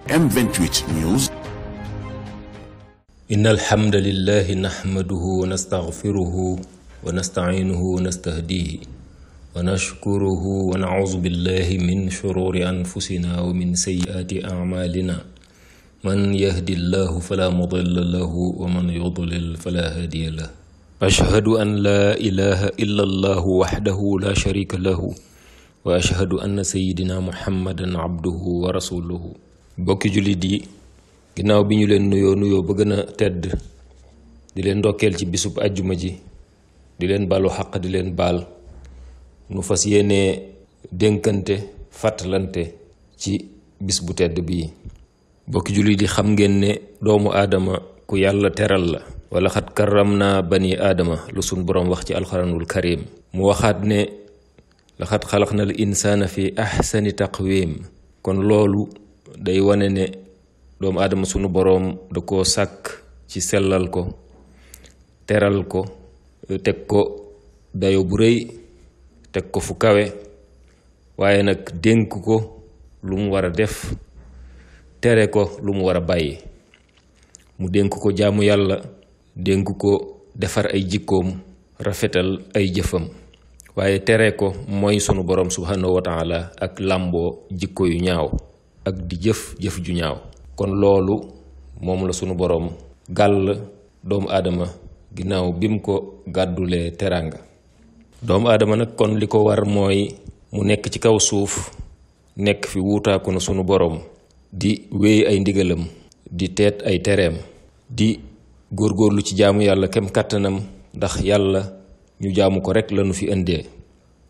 M28 News. إن الحمد لله نحمده ونستغفره ونستعينه ونستهديه ونشكره ونعوذ بالله من شرور أنفسنا ومن سيئات أعمالنا من يهدي الله فلا مضل له ومن يضلل فلا هادي له أشهد أن لا إله إلا الله وحده لا شريك له وأشهد أن سيدنا محمدا عبده ورسوله bokki jullit yi ginnaaw bi ñu leen nuyoo ba gën a tedd di leen ndokkeel ci bisub àjjuma ji di leen baalu xaq di leen baal nu fas yéenee dénkante fàttalante ci bis bu tedd bii bokki jullit yi xam ngeen ne doomu aadama ku yàlla teral la wala xat karam naa bani aadama lu sun boroom wax ci alxuraanul karim mu waxaat ne laxat xalaq na al insaana fi ahsani taqwim kon loolu day wane ne doomu aadama sunu boroom da koo sàkk ci sellal ko teral ko teg ko dayo bu rëy teg ko fu kawe waaye nag dénk ko lu mu war a def tere ko lu mu war a bàyyi mu dénk ko jaamu yàlla dénk ko defar ay jikkoom rafetal ay jëfam waaye tere ko mooy sunu boroom subhanahu wa taala ak làmboo jikko yu ñaaw ak di jëf ju ñaaw kon loolu moom la sunu boroom gàll doomu aadama ginnaaw bi mu ko gàddulee teraanga doomu aadama nag kon li ko war mooy mu nekk ci kaw suuf nekk fi wuutaaku na sunu boroom di wéy ay ndigalam di teet ay tereem di góorgóorlu ci jaamu yàlla kem kàttanam ndax yàlla ñu jaamu ko rekk lañu fi indee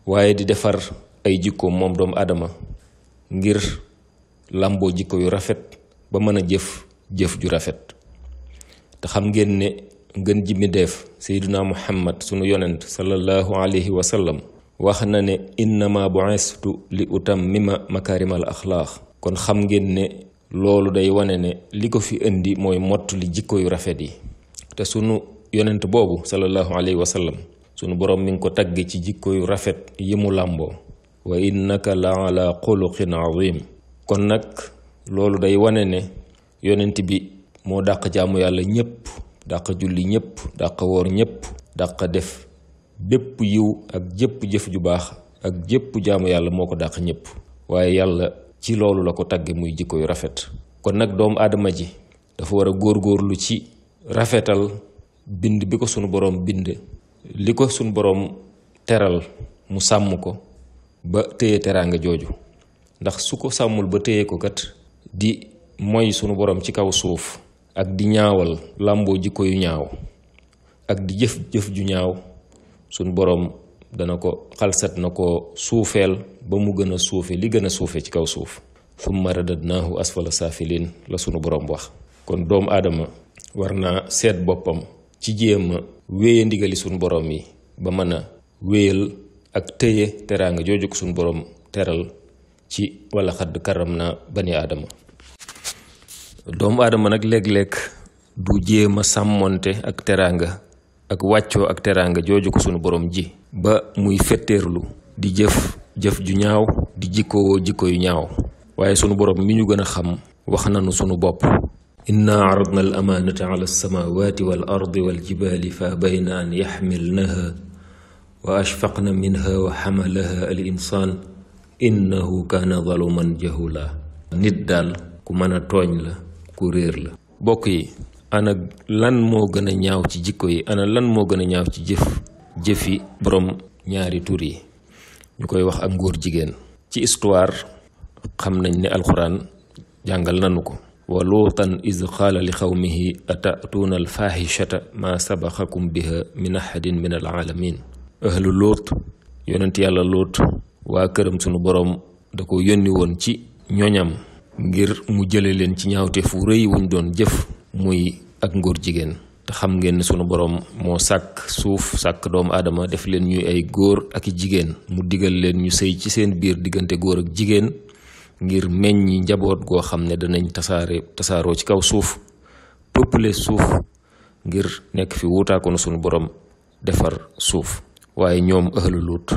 waaye di defar ay jikkoom moom doomu aadama ngir làmboo jikko yu rafet ba mën a jëf ju rafet te xam ngeen ne ngën ji mi def seyduna muhammad sunu yonent sallallahu alayhi wa sallam wax na ne innama bu'istu li utammima makarimal axlaaq kon xam ngeen ne loolu day wane ne li ko fi indi mooy mott li jikko yu rafet yi te sunu yonent boobu sallallahu alayhi wa sallam sunu boroom mi ngi ko tagge ci jikko yu rafet yi mu làmboo wa innaka la ala xuluqin azim kon nag loolu day wane ne yonent bi moo dàq jaamu yàlla ñépp dàq julli ñépp dàq woor ñépp dàq def bépp yiw ak jépp jëf ju baax ak jépp jaamu yàlla moo ko dàq ñépp waaye yàlla ci loolu la ko tagge muy jikko yu rafet kon nag doomu aadama ji dafa war a góorgóorlu ci rafetal bind bi ko sunu boroom bind li ko sunu boroom teral mu sàmm ko ba téye teraanga jooju ndax su ko sàmmul ba téye ko kat di mooy sunu boroom ci kaw suuf ak di ñaawal làmboo jikko yu ñaaw ak di jëf ju ñaaw sunu boroom dana ko xalsat na ko suufeel ba mu gën a suufe li gën a suufe ci kaw suuf summa radadnaahu asfala saafiliin la sunu boroom wax kon doomu aadama war naa seet boppam ci jéem a wéye ndigali sunu boroom yi ba mën a wéyal ak téye teraanga jooju ko sunu boroom teral ci wala xadd karam na bani aadama doomu aadama nag léeg-léeg du jéem a sàmmonte ak teraanga ak wàccoo ak teraanga jooju ko sunu boroom ji ba muy fetteerlu di jëf ju ñaaw di jikkowoo jikko yu ñaaw waaye sunu boroom mi ñu gën a xam wax nanu sunu bopp inna aradna al amaanata ala alsamawati wal ardi wal jibaali fa abayna an yaxmilnaha wa ashfaqna minha wa xamalaha al insaan innahu kaana zaluman jahula nit daal ku mën a tooñ la ku réer la bokk yi ana lan moo gën a ñaaw ci jikko yi ana lan moo gën a ñaaw ci jëfi boroom ñaari tur yi ñu koy wax ak ngóor jigéen ci histoire xam nañ ne alxuraan jàngal nanu ko wa luutan iz qaala li xawmihi atatuuna alfaaxishata maa sabaxakum biha min ahadin min alaalamin ahlu luut yonent yàlla luut waa këram sunu boroom da ko yónni woon ci ñoñam ngir mu jële leen ci ñaawte fu rëy wuñ doon jëf muy ak ngóor jigéen te xam ngeen ne sunu boroom moo sàkk suuf sàkk doomu aadama def leen ñuy ay góor ak i jigéen mu digal leen ñu sëy ci seen biir diggante góor ak jigéen ngir meññi njaboot goo xam ne danañ tasaaroo ci kaw suuf peuplé suuf ngir nekk fi wuutaako na sunu boroom defar suuf waaye ñoom ahlu Luut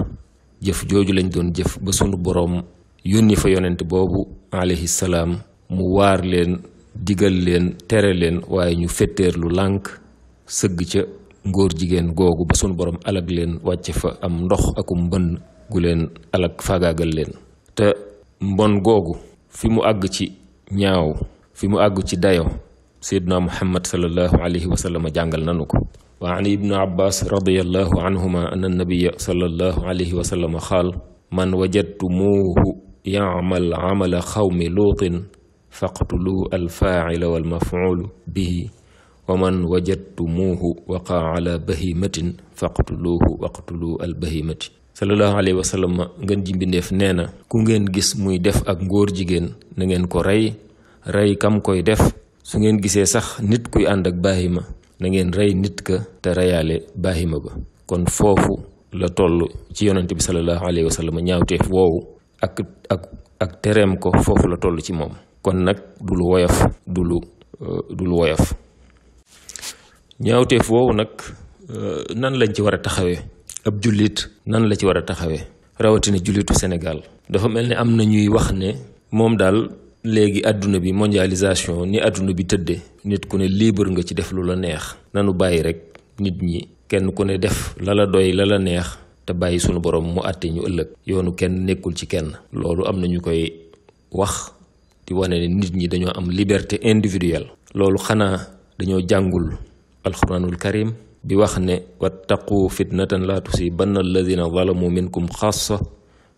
jëf jooju lañ doon jëf ba sunu boroom yónni fa yonent boobu alayhi salaam mu waar leen digal leen tere leen waaye ñu fetteerlu lànk sëgg ca ngóor jigéen googu ba sunu borom alag leen wàcce fa am ndox akum mbënn gu leen alag faagaagal leen te mbon googu fi mu àgg ci ñaaw fi mu àgg ci dayo sayyiduna muhammad sallallahu alayhi wa sallam jàngal nanu ko wa an ibnu abbas radiyallahu anhuma anna nabiyya sallallahu alayhi wa sallam qaal man wajadtumuuhu ya'mal amala xawmi luutin faqtulu alfaa'ila walmaf'uulu bihi wa man wajadtumuuhu waqaa ala bahimatin faqtuluuhu waqtulu albahimati sallallahu alayhi wa sallam ngeen ji mbindeef nee na ku ngeen gis muy def ak ngóor jigéen na ngeen ko rey kam koy def su ngeen gisee sax nit kuy ànd ak bahima na ngeen rey nit ka te reyaale bahima ba kon foofu la toll ci yonent bi sallallahu alayhi wa sallam ñaawteef woowu ak tereem ko foofu la toll ci moom kon nag du lu woyof du lu woyof ñaawteef woowu nag nan lañ ci war a taxawee ab jullit nan la ci war a taxawee rawatina jullitu Sénégal dafa mel ni am na ñuy wax ne moom daal léegi àdduna bi mondialisation ni àdduna bi tëddee nit ku ne libre nga ci def lu la neex nanu bàyyi rek nit ñi kenn ku ne def la la doy la la neex te bàyyi sunu borom mu àtte ñu ëllëg yoonu kenn nekkul ci kenn loolu am na ñu koy wax di wane ne nit ñi dañoo am liberté individuelle loolu xanaa dañoo jàngul alquranul karim bi wax ne wattaqu fitnatan la tusibanna alladina zalamu minkum xaasa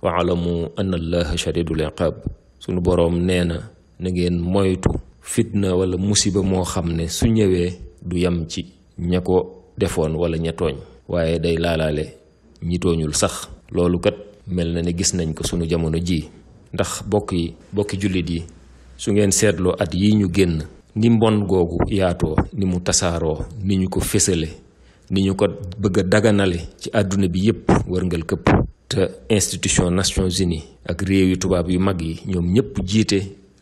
wa alamu anna allaha shadidul iqab sunu boroom nee na ngeen moytu fitna wala musiba moo xam ne su ñëwee du yam ci ña ko defoon wala ña tooñ waaye day laalaale ñi tooñul sax loolu kat mel na ne gis nañ ko sunu jamono ji ndax bokki jullit yi su ngeen seetloo at yi ñu génn ni mbon googu yaatoo ni mu tasaaroo ni ñu ko fésale ni ñu ko bëgg a daganale ci àdduna bi yépp wërngal këpp te institution Nations Unies ak réew yu tubaab yu mag yi ñoom ñépp jiite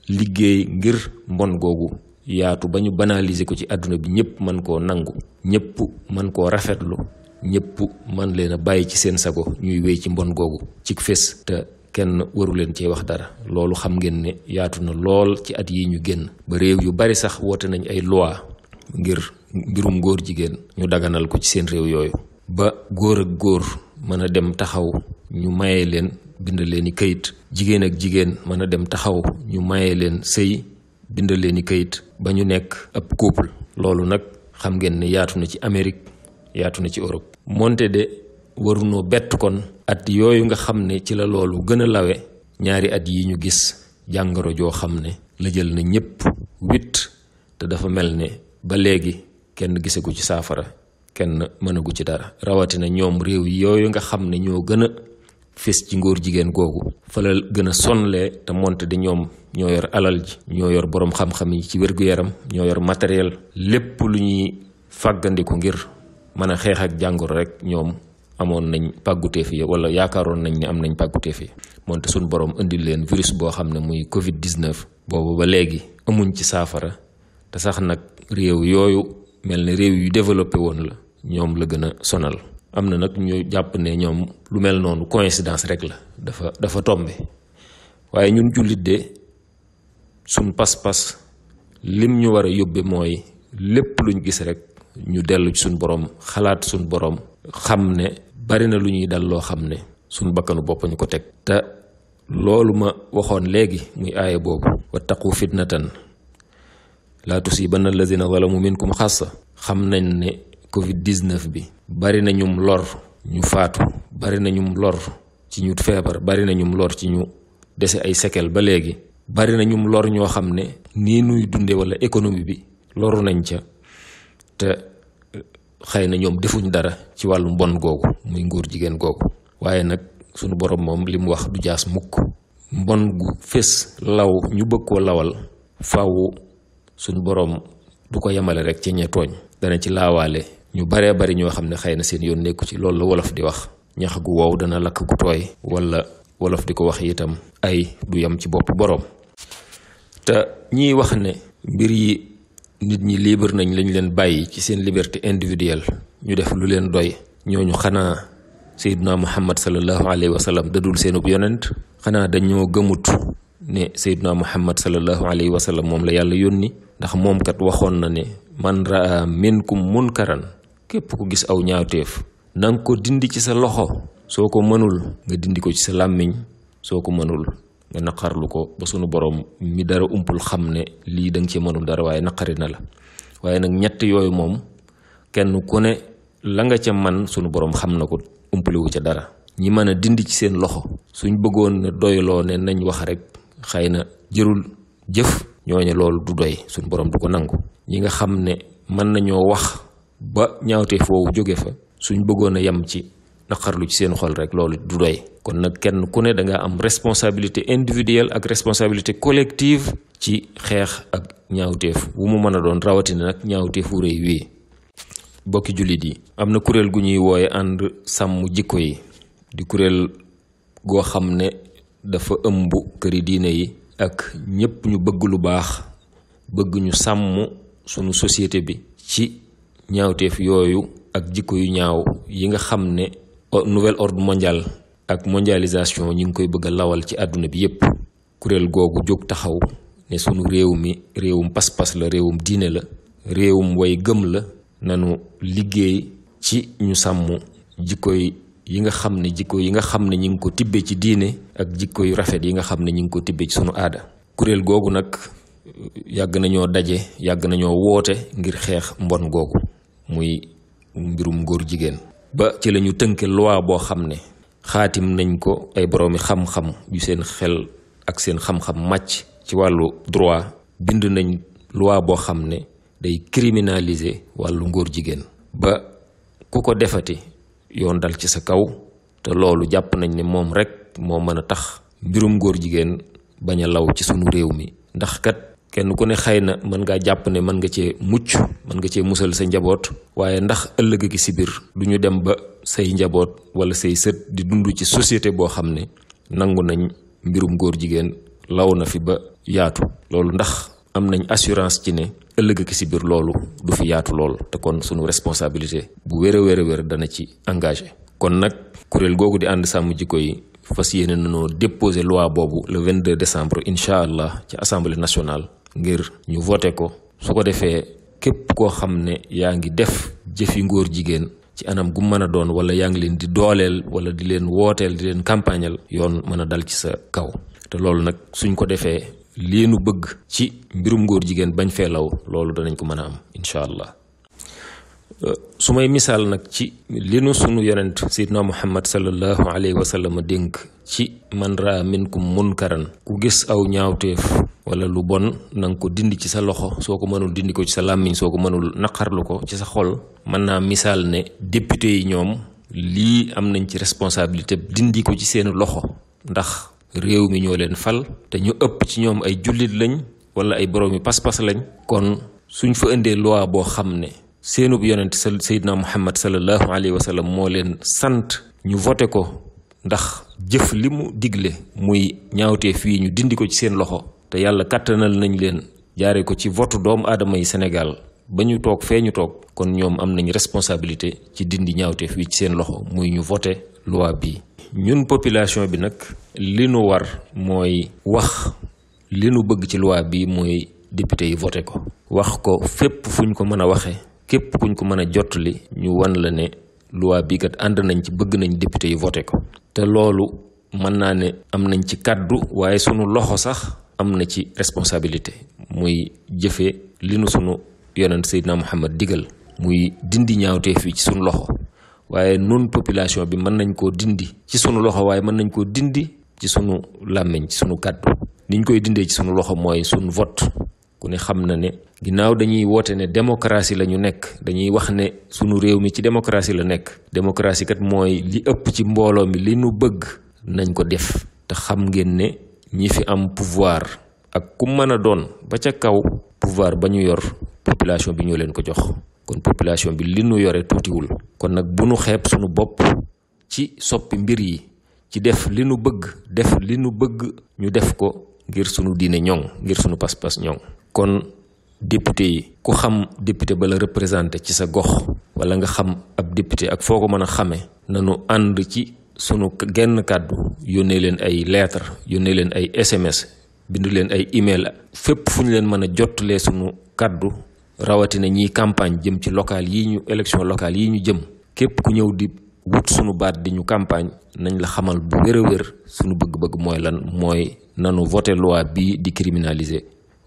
liggéey ngir mbon googu yaatu ba ñu banaliser ko ci àdduna bi ñépp mën koo nangu ñépp mën koo rafetlu ñépp mën leen a bàyyi ci seen sago ñuy wéy ci mbon googu ci fés te kenn waru leen cee wax dara loolu xam ngeen ne yaatu na lool ci at yi ñu génn ba réew yu bari sax woote nañ ay loi ngir mbirum góor jigéen ñu daganal ko ci seen réew yooyu ba góor ak góor mën a dem taxaw ñu maye leen bindal leen i kayit jigéen ak jigéen mën a dem taxaw ñu maye leen sëy bindal leen i kayit ba ñu nekk ab couple loolu nag xam ngeen ne yaatu na ci Amérique yaatu na ci Europe moonte de warunoo bett kon at yooyu nga xam ne ci la loolu gën a lawe ñaari at yi ñu gis jàngoro joo xam ne la jël na ñépp wit te dafa mel ne ba léegi kenn gisagu ci saafara kenn mënagu ci dara rawatina ñoom réew yooyu nga xam ne ñoo gën a fés ci ngóor jigéen googu fa la gën a sonlee te monte di ñoom ñoo yor alal ji ñoo yor boroom xam-xam yi ci wér-gu-yaram ñoo yor matériel lépp lu ñuy fàggandiku ngir mën a xeex ak jàngoro rek ñoom amoon nañ pàgguteef yi wala yaakaaroon nañ ne am nañ pàgguteef yi moonte suñ borom indil leen virus boo xam ne muy Covid-19 boobu ba léegi amuñ ci saafara te sax nag réew yooyu mel ne réew yu développé woon la ñoom la gën a sonal am na nag ñu jàpp ne ñoom lu mel noonu coïncidence rek la dafa tombe waaye ñun jullit de suñ pas-pas lim ñu war a yóbbe mooy lépp luñ gis rek ñu dellu ci suñ borom xalaat suñ borom xam ne bari na lu ñuy dal loo xam ne suñ bakkanu bopp ñu ko teg te loolu ma waxoon léegi muy aaya boobu wattaqu fitnatan laa tusibanna allazina zalamu minkum xassa xam nañ ne Covid-19 bi bari na ñum lor ñu faatu bari na ñum lor ci ñu feebar bari na ñum lor ci ñu dese ay séquelles ba léegi bari na ñum lor ñoo xam ne nii nuy dunde wala économie bi loru nañ ca te xëy na ñoom defuñ dara ci wàllu mbon googu muy ngóor jigéen googu waaye nag sunu borom moom li mu wax du jaas mukk mbon gu fés law ñu bëgg koo lawal faaw sunu borom du ko yemale rek ci ñe tooñ dana ci laawaale ñu baree bari ñoo xam ne xëy na seen yoon nekku ci loolu la wolof di wax ñax gu wow dana lakk gu tooy wala wolof di ko wax itam ay du yem ci bopp boroom te ñiy wax ne mbir yi nit ñi libre nañ lañ leen bàyyi ci seen liberté individuelle ñu def lu leen doy ñooñu xanaa sayyiduna muhammad sallallahu alayhi wa sallam dadul seenub yonent xanaa dañoo gëmut ne Seydina Muhammad sallallahu alayhi wa sallam moom la yàlla yónni ndax moom kat waxoon na ne man raa minkum munkaran képp ku gis aw ñaawteef na nga ko dindi ci sa loxo soo ko mënul nga dindi ko ci sa làmmiñ soo ko mënul nga naqarlu ko ba sunu borom mi dara umpul xam ne lii danga ci mënul dara waaye naqari na la waaye nag ñett yooyu moom kenn ku ne la nga ca man sunu borom xam na ko umpaliwu ca dara ñi mën a dindi ci seen loxo suñ bëggoon ne doyloo ne nañ wax rek xëy na jërul jëf ñooñe loolu du doy sunu borom du ko nangu ñi nga xam ne mën nañoo wax ba ñaawteef woowu jóge fa suñ bëggoon a yem ci naqarlu ci seen xol rek loolu du doy kon nag kenn ku ne da nga am responsabilité individuelle ak responsabilité collective ci xeex ak ñaawteef wu mu mën a doon rawatina nag ñaawteef wu rëy wii bokki jullit yi am na kuréel gu ñuy wooye ànd sàmm jikko yi di kuréel goo xam ne dafa ëmb këri diine yi ak ñépp ñu bëgg lu baax bëgg ñu sàmm sunu société bi ci ñaawteef yooyu ak jikko yu ñaaw yi nga xam ne nouvel ordre mondial ak mondialisation ñi ngi koy bëgg a lawal ci àdduna bi yépp kuréel googu jóg taxaw ne sunu réew mi réewum pas-pas la réewum diine la réewum way gëm la nanu liggéey ci ñu sàmm jikko yi nga xam ne ñi ngi ko tibbee ci diine ak jikko yu rafet yi nga xam ne ñi ngi ko tibbee ci sunu aada kuréel googu nag yàgg nañoo daje yàgg nañoo woote ngir xeex mbon googu muy mbirum góor jigéen ba ci lañu tënke loi boo xam ne xaatim nañ ko ay boroomi xam-xam yu seen xel ak seen xam-xam màcc ci wàllu droit bind nañ loi boo xam ne day criminaliser wàllu ngóor jigéen ba ku ko defati yoon dal ci sa kaw te loolu jàpp nañ ne moom rek moo mën a tax mbirum ngóor jigéen bañ a law ci sunu réew mi ndax kat kenn ku ne xëy na mën ngaa jàpp ne mën nga cee mucc mën nga cee musal sa njaboot waaye ndax ëllëg gi si biir du ñu dem ba say njaboot wala say sët di dund ci société boo xam ne nangu nañ mbirum góor jigéen law na fi ba yaatu loolu ndax am nañ assurance ci ne ëllëg gi si biir loolu du fi yaatu lool te kon sunu responsabilité bu wér a wér dana ci engagé kon nag kuréel googu di ànd sàmm jikko yi fas yéene nañoo déposer loi boobu le 22 décembre incha allah ci assemblée nationale ngir ñu voté ko su ko defee képp koo xam ne yaa ngi def jëfi ngóor jigéen ci anam gu mën a doon wala yaa ngi leen di dooleel wala di leen wooteel di leen campagnal yoon mën a dal ci sa kaw te loolu nag suñ ko defee lii nu bëgg ci mbirum ngóor jigéen bañ fee law loolu danañ ko mën a am incha allah su may misaal nag ci li nu sunu yonent Seydina Muhammad sallallahu alayhi wa sallam dénk ci man raa minkum munkaran ku gis aw ñaawteef wala lu bon nanga ko dindi ci sa loxo soo ko mënul dindi ko ci sa làmmiñ soo ko mënul naqarlu ko ci sa xol mën naa misaal ne député yi ñoom lii am nañ ci responsabilité dindi ko ci seen loxo ndax réew mi ñoo leen fal te ñu ëpp ci ñoom ay jullit lañ wala ay boroomi pas-pas lañ kon suñ fa indee loi boo xam ne seenub yonent Seydina Muhammad sallallahu alayhi wa sallam moo leen sant ñu voté ko ndax jëf li mu digle muy ñaawtee fii ñu dindi ko ci seen loxo te yàlla kàttanal nañ leen jaare ko ci votu doomu aadama yi Sénégal ba ñu toog fee ñu toog kon ñoom am nañ responsabilité ci dindi ñaawtee fii ci seen loxo muy ñu voté loi bi ñun population bi nag li nu war mooy wax li nu bëgg ci loi bi mooy député yi voté ko wax ko fépp fuñ ko mën a waxe képp kuñ ko mën a jottali ñu wan la ne loi bi kat ànd nañ ci bëgg nañ député yi voté ko te loolu mën naa ne am nañ ci kàddu waaye sunu loxo sax am na ci responsabilité muy jëfe li nu sunu yonent Seydina Muhammad digal muy dindi ñaawteef yi ci sunu loxo waaye nun population bi mën nañ koo dindi ci sunu loxo waaye mën nañ koo dindi ci sunu làmmiñ ci sunu kàddu niñ koy dindee ci sunu loxo mooy sunu vote ku ne xam na ne ginnaaw dañuy woote ne démocratie la ñu nekk dañuy wax ne sunu réew mi ci démocratie la nekk démocratie kat mooy li ëpp ci mbooloo mi li nu bëgg nañ ko def te xam ngeen ne ñi fi am pouvoir ak ku mën a doon ba ca kaw pouvoir ba ñu yor population bi ñoo leen ko jox kon population bi li nu yore tuutiwul kon nag bu nu xeeb sunu bopp ci soppi mbir yi ci def li nu bëgg ñu def ko ngir sunu diine ñoŋ ngir sunu pas-pas ñoŋ kon député yi ku xam député ba la représenté ci sa gox wala nga xam ab député ak foo ko mën a xamee nanu ànd ci sunu genn kàddu yónnee leen ay lettre yónnee leen ay SMS bindu leen ay email fépp fu ñu leen mën a jottalee sunu kaddu rawatina ñiy campagne jëm ci local yi ñu élection locale yi ñu jëm képp ku ñëw di wut sunu baat di ñu campagne nañ la xamal bu wér a wér sunu bëgg-bëgg mooy lan mooy nanu voté loi bii di criminaliser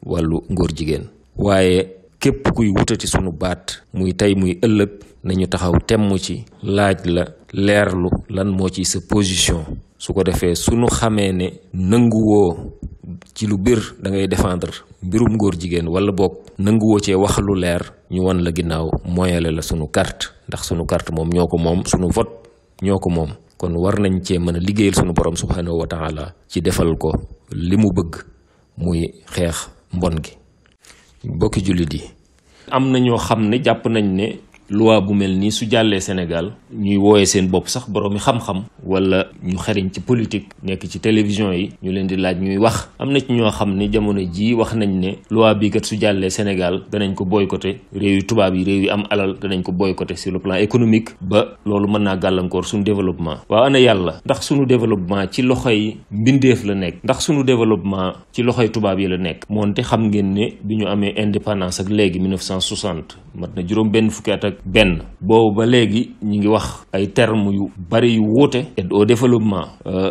wàllu ngóor jigéen. waaye képp kuy wutati sunu baat muy tey muy ëllëg nañu taxaw temm ci laaj la leerlu lan moo ci sa position su ko defee sunu xamee ne nanguwoo ci lu bir da ngay défendre mbirum ngóor jigéen wala boog nanguwoo cee wax lu leer ñu wan la ginnaaw moyale la sunu carte ndax sunu carte moom ñoo ko moom sunu vote ñoo ko moom kon war nañ cee mën a liggéeyal sunu borom subhanahu wa taala ci defal ko li mu bëgg muy xeex mbon gi. bokki jullit yi am na ñoo xam ne jàpp nañ ne loi bu mel nii su jàllee Sénégal ñuy wooye seen bopp sax boroomi xam-xam wala ñu xeriñ ci politique nekk ci télévision yi ñu leen di laaj ñuy wax am na ci ñoo xam ne jamono jii wax nañ ne loi bii kat su jàllee Sénégal danañ ko boycotté réew yu tubaab yi réew yi am alal danañ ko boycotté sur le plan économique ba loolu mën naa gàllankoor suñu développement. waaw ana yàlla ndax suñu développement ci loxoy mbindeef la nekk ndax suñu développement ci loxoy tubaab yi la nekk moonte xam ngeen ne bi ñu amee indépendance ak léegi 1960 mat na juróom benn fukki at ak benn boobu ba léegi ñu ngi wax ay termes yu bari yu wuute aide au développement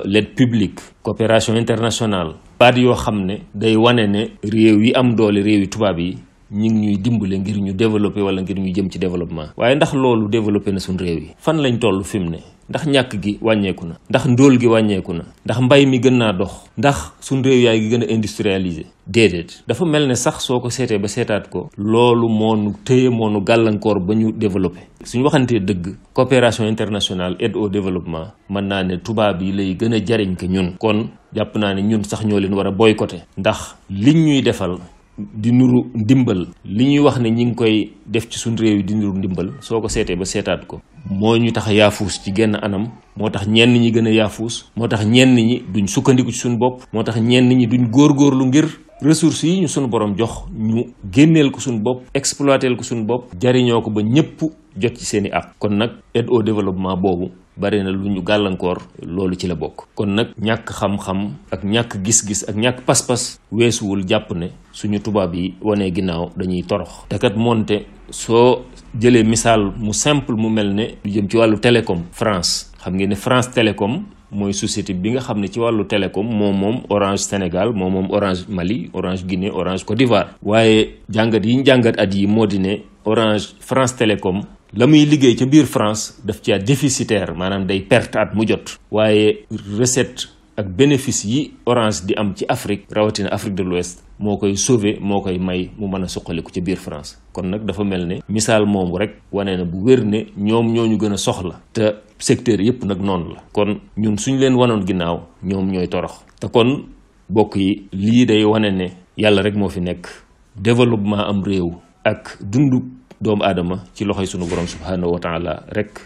l'aide publique coopération internationale baat yoo xam ne day wane ne réew yi am doole réew yi tubaab yi ñu ngi ñuy dimbale ngir ñu développer wala ngir ñu jëm ci développement waaye ndax loolu développé na suñ réew yi fan lañ toll fi mu ne ndax ñàkk gi wàññeeku na ndax ndóol gi wàññeeku na ndax mbay mi gën naa dox ndax suñ réew yaay gi gën a industrialiser déedéet dafa mel ne sax soo ko seetee ba seetaat ko loolu moo nu téye moo nu gàllankoor ba ñu développé suñu waxantee dëgg coopération internationale aide au développement mën naa ne tubaab yi lay gën a jariñ ke ñun kon jàpp naa ne ñun sax ñoo leen war a boycotté ndax liñ ñuy defal di nuru ndimbal li ñuy wax ne ñi ngi koy def ci suñ réew yi di nuru ndimbal soo ko seetee ba seetaat ko moo ñu tax yaafuus ci genn anam moo tax ñenn ñi gën a yaafuus moo tax ñenn ñi duñ sukkandiku ci suñ bopp moo tax ñenn ñi duñ góorgóorlu ngir ressources yi ñu suñu borom jox ñu génneel ko suñu bopp exploiteel ko suñu bopp jariñoo ko ba ñëpp jot ci seeni ak kon nag aide au développement boobu bari na lu ñu gàllankoor loolu ci la bokk kon nag ñàkk xam-xam ak ñàkk gis-gis ak ñàkk pas-pas weesuwul jàpp ne suñu tubaab yi wanee ginnaaw dañuy torox te kat moonte soo jëlee misaal mu simple mu mel ne lu jëm ci wàllu télécom France xam ngeen ne France Télécom mooy société bi nga xam ne ci wàllu télécom moom Orange Sénégal moom Orange Mali Orange Guinée Orange Côte d'Ivoire waaye jàngat yi ñu jàngat at yi moo di ne Orange France Télécom la muy liggéey ca biir France daf ci déficitaire maanaam day perte at mu jot waaye recette ak bénéfice yi Orange di am ci Afrique rawatina Afrique de l'Ouest moo koy sauver moo koy may mu mën a suqaliku ca biir France kon nag dafa mel ne misaal moomu rek wane na bu wér ne ñoom ñoo ñu gën a soxla te secteur yépp nag noonu la kon ñun suñ leen wanoon ginnaaw ñoom ñooy torox te kon bokk yi lii day wane ne yàlla rek moo fi nekk développement am réew ak dundu doomu aadama ci loxoy sunu borom subhanahu wa taala rek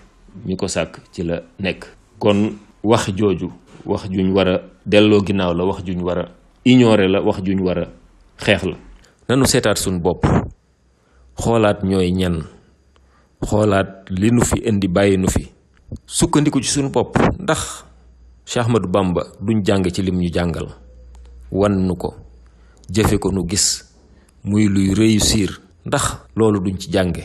ñi ko sàkk ci la nekk kon wax jooju wax juñ war a delloo ginnaaw la wax juñ war a ignorer la wax juñ war a xeex la nanu seetaat suñu bopp xoolaat ñooy ñan xoolaat li nu fi indi bàyyi nu fi sukkandiku ci suñu bopp ndax Cheikh Ahmadou Bamba duñ jàng ci lim ñu jàngal wan nu ko jëfe ko nu gis muy luy réussir ndax loolu duñ ci jànge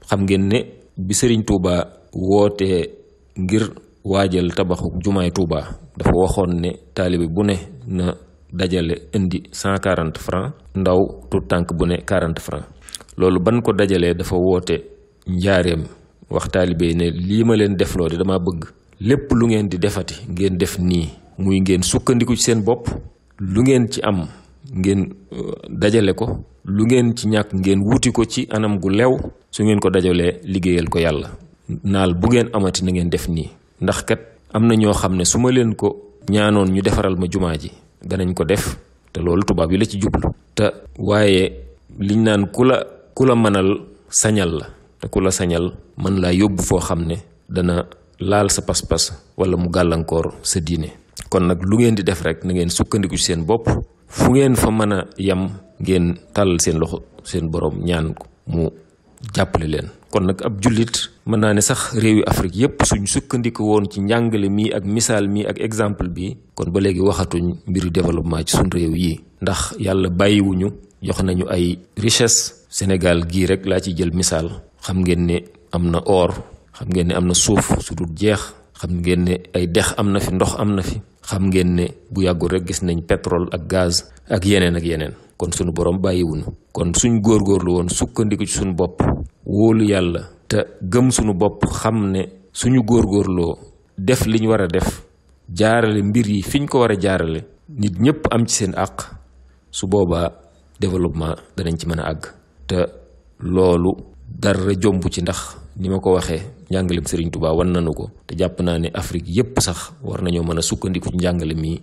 xam ngeen ne bi Serigne Touba wootee ngir waajal tabaxu jumaay Touba dafa waxoon ne taalibe bu ne na dajale indi 140 francs ndaw tout tànk bu ne 40 francs loolu ban ko dajalee dafa woote njaareem wax taalibe ne lii ma leen defloo de dama bëgg lépp lu ngeen di defati ngeen def nii muy ngeen sukkandiku ci seen bopp lu ngeen ci am ngeen dajale ko lu ngeen ci ñàkk ngeen wuti ko ci anam gu lew su ngeen ko dajalee liggéeyal ko yàlla naal bu ngeen amati na ngeen def nii ndax kat am na ñoo xam ne su ma leen ko ñaanoon ñu defaral ma jumaa ji danañ ko def te loolu tubaab yi la ci jublu te waaye liñ naan ku la mënal sañal la te ku la sañal mën laa yóbbu foo xam ne dana laal sa pas-pas wala mu gàllankoor sa diine kon nag lu ngeen di def rek na ngeen sukkandiku ci seen bopp fu ngeen fa mën a yam ngeen tàllal seen loxo seen borom ñaan ko mu jàppale leen kon nag ab jullit mën naa ne sax réewi Afrique yépp suñ sukkandiku woon ci njàngale mi ak misaal mi ak exemple bi kon ba léegi waxatuñ mbiru développement ci suñ réew yi ndax yàlla bàyyiwuñu jox nañu ay richesse. Sénégal gii rek laa ci jël misaal xam ngeen ne am na or, xam ngeen ne am na suuf su dul jeex, xam ngeen ne ay dex am na fi, ndox am na fi, xam ngeen ne bu yàggul rek gis nañ pétrole ak gaz ak yeneen kon sunu borom bàyyiwuñu. kon suñ góorgóorlu woon sukkandiku ci suñu bopp wóolu yàlla te gëm suñu bopp xam ne suñu góorgóorloo def li ñu war a def jaarale mbir yi fiñ ko war a jaarale nit ñëpp am ci seen àq su boobaa développement danañ ci mën a àgg. te loolu dara jomb ci ndax ni ma ko waxee njàngalem Serigne Touba wan nañu ko te jàpp naa ne Afrique yépp sax war nañoo mën a sukkandiku ci njàngale mi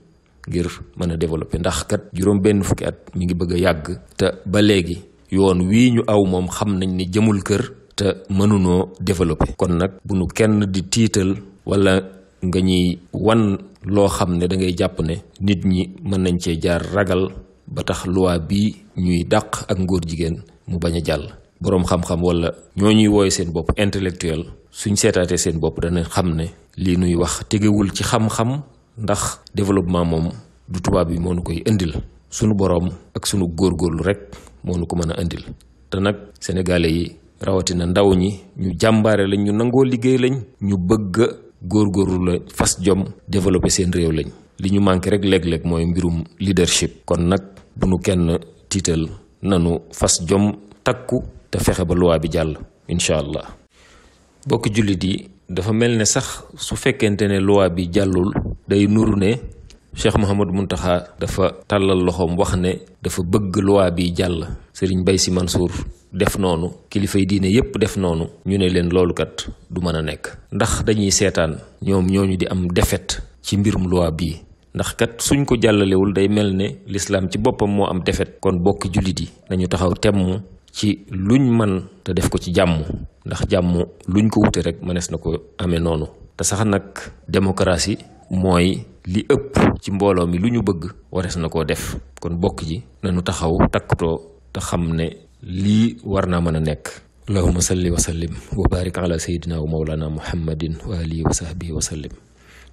ngir mën a développer ndax kat juróom benn fukki at mi ngi bëgg a yàgg te ba léegi yoon wii ñu aw moom xam nañ ni jëmul kër te mënunoo développer. kon nag bu nu kenn di tiital wala nga ñuy wan loo xam ne da ngay jàpp ne nit ñi mën nañ cee jaar ragal ba tax loi bii ñuy dàq ak ngóor jigéen mu bañ a jàll. boroom xam-xam wala ñoo ñuy wooye seen bopp intellectuel suñ seetaatee seen bopp dana xam ne lii nuy wax tegewul ci xam-xam ndax développement moom du tubaab bi moo nu koy indil sunu boroom ak sunu góorgóorlu rek moo nu ko mën a indil. te nag sénégalais yi rawatina ndaw ñi ñu jàmbaare lañ, ñu nangoo liggéey lañ, ñu bëgg a góorgóorlu la, fas jom développer seen réew lañ. li ñu manqué rek léeg-léeg mooy mbirum leadership. kon nag bu nu kenn tiital, nanu fas jom takku te fexe ba loi bi jàll incha allah. bokk jullit yi dafa mel ne sax su fekkente ne loi bi jàllul day nuru ne Cheikh Mouhamadou Mountakha dafa tàllal loxoom wax ne dafa bëgg loi bi jàll. Serigne Baye Sy Mansour def noonu, kilifay diine yépp def noonu, ñu ne leen loolu kat du mën a nekk. ndax dañuy seetaan ñoom ñooñu di am défaite ci mbirum loi bii. ndax kat suñ ko jàllalewul day mel ne l'islam ci boppam moo am défaite. kon bokk jullit yi nañu taxaw temm ci luñ man te def ko ci jàmm, ndax jàmm luñ ko wute rek mënees na ko amee noonu. te sax nag démocratie mooy li ëpp ci mbooloo mi lu ñu bëgg warees na koo def. kon bokk ji nañu taxaw takkutoo te xam ne lii war naa mën a nekk. allahumma salli wa sallim wa barik ala sayyidina wa mawlana muhammadin wa alihi wa sahbihi wa sallim.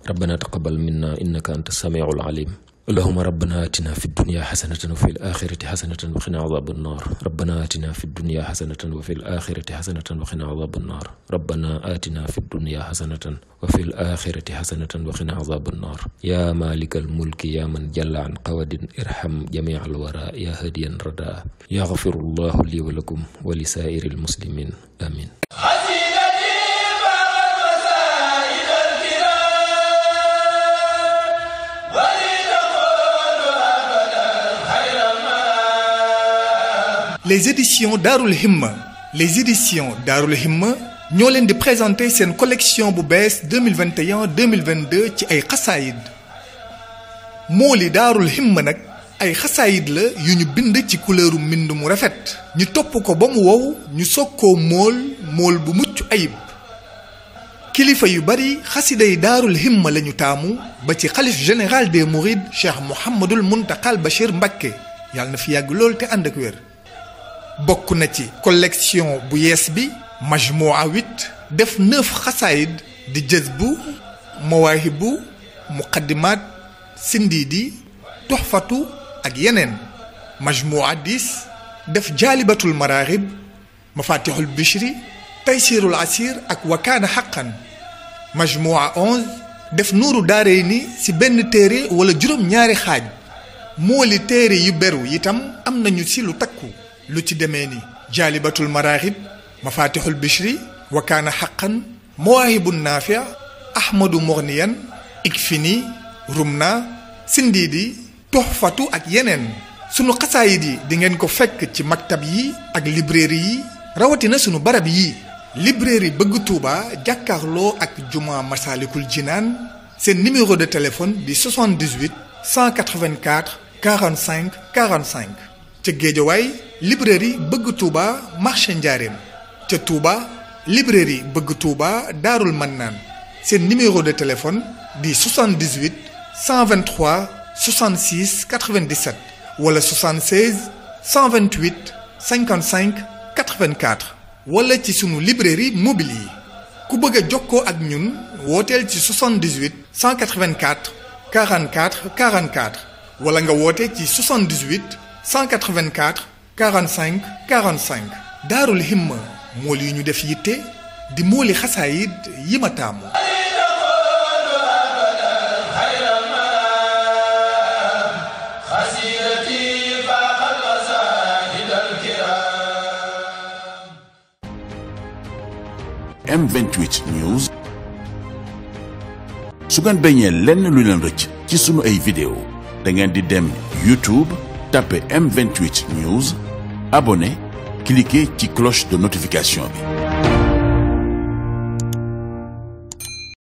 rabbana taqabbal minna innaka anta samiul alim. اللهم ربنا آتنا في الدنيا حسنة وفي الآخرة حسنة وقنا عذاب النار. ربنا آتنا في الدنيا حسنة وفي الآخرة حسنة وقنا عذاب النار. ربنا آتنا في الدنيا حسنة وفي الآخرة حسنة وقنا عذاب النار. يا مالك الملك يا من جل عن قود ارحم جميع الوراء يا هاديا رداء. يغفر الله لي ولكم ولسائر المسلمين آمين. Les éditions Darul Himma. Les éditions Darul Himma ñoo leen di présenter seen collection bu bees 2021-2022 ci ay xasaayid. mooli Darul Himma nag ay xasaayid la yu ñu bind ci couleuru mbind mu rafet. ñu topp ko ba mu wow ñu soog koo mool bu mucc ayib. kilifa yu bari xasiday Darul Himma lañu taamu ba ci xalif général des Mourides Cheikh Mouhamadoul Mountakha Bachir Mbacké yàlla na fi yàgg lool te ànd ak wér. bokk na ci collection bu yees bi majmua 8 def 9 xasaayid di jazbu mawaahibu muqaddimaat sindiidi tuxfatu ak yeneen. majmua 10 def jaalibatul maraaxib mafatixul bishri taysirul asir ak wakaana xaqan. majmua 11 def nuuru daarayni ci benn téere wala juróom-ñaari xaaj. mooli téere yu beru itam am nañu ci lu takku. lu ci demee ni jaalibatul maraaxib mafatixul bishri wakaana xaqan mawaahibun naafi ahmadu morniyan ikfini rumna sindiidi toxfatu ak yeneen. sunu xasaayid yi di ngeen ko fekk ci maktab yi ak librairie yi rawatina sunu barab yi. librairie Bëgg Touba jàkkaarloo ak juma Masalikul Jinaan. seen numéro de téléphone di 78 184 45 45. ca Géejawaay librairie Bëgg Touba marché Njaareem. ca Touba librairie Bëgg Touba Daarul Mannaan. seen numéro de téléphone di 78 123 66 97 wala 76 128 55 84 wala ci sunu librairie mobile yi. ku bëgg a jokkoo ak ñun wooteel ci 78 184 44 44 wala nga woote ci 78 184 45 45 daarul himma mool yi ñu def yitte di mooli xasaayid yi ma taamu. M28 News su ngeen bañee lenn lu leen rëcc ci sunu ay vidéo da ngeen di dem YouTube tapé M28 News abonné cliquer ci cloche de notification bi.